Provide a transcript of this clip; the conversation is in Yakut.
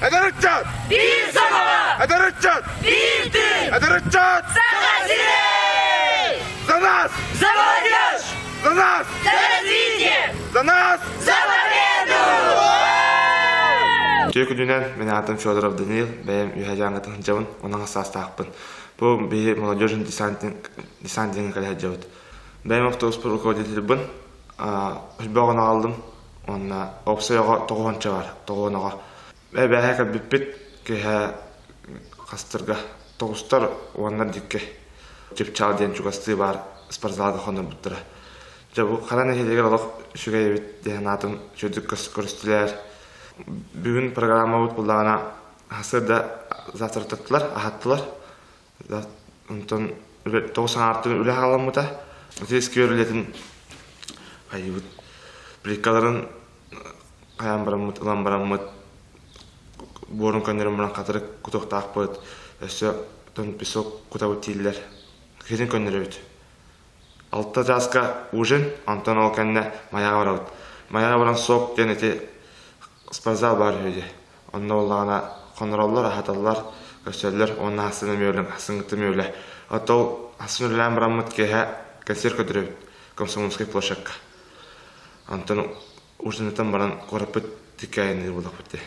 Эдэр ыччат! Биир сомоҕо! Эдэр ыччат! Биир тыын! Эдэр ыччат! Саха сирэ! За нас! За молодежь! За нас! За развитие! За нас! За победу! Үтүө күнүнэн, мин аатым Федоров Даниил, бэйэм Үөһээ Дьааҥыттан сылдьабын, уон саастаахпын. Бу биһи молодежный десантинг десантинг кэлэ сылдьабыт. Бэйэм автобуспар руководителбын, Өлбөҕүн аҕаллым уонна уопсай оҕо тоҕуһунча бар, тоҕуон оҕо. Эбээһэ кэлбиппит киэһэ хастарга тоҕустар уонна дикки Чыпчаал диэн чугастыы баар спортзалга хонорбуттара. Дьэ бу Хара нэһилиэгэр олох үчүгэй эбит диэн аатым үчүгэйдик көрүстүлэр. Бүгүн программабыт буллаҕына сарсыарда завтрактаттылар, аһаттылар. Онтон тоҕус аҥаартан үлэ хаалламмыта. Ити сквер үлэтин хайыыбыт плиткаларын хайаан бараммыт, ылан бараммыт буорун көннөрөн баран хатырык кутуохтаахпыт, өссө песок кутабыт дииллэр. Киһитин көннөрөбүт. Алта чааска ужин, онтон ол кэннэ Майаҕа барабыт. Майаҕа баран сок диэн ити спортзал баар үһү дии. Онно буоллаҕына хонороллор, аһаталлар, көрсөллөр уонна ахсын эмиэ үлэм, ахсыҥҥыта эмиэ үлэ. Оттон ахсын үлэлээн бараммыт киэһэ концерт көрдөрөбүт Комсомольскай площадка. Онтон ужинатан баран куораппыт тиккэ айанныыр буоллахпыт дии.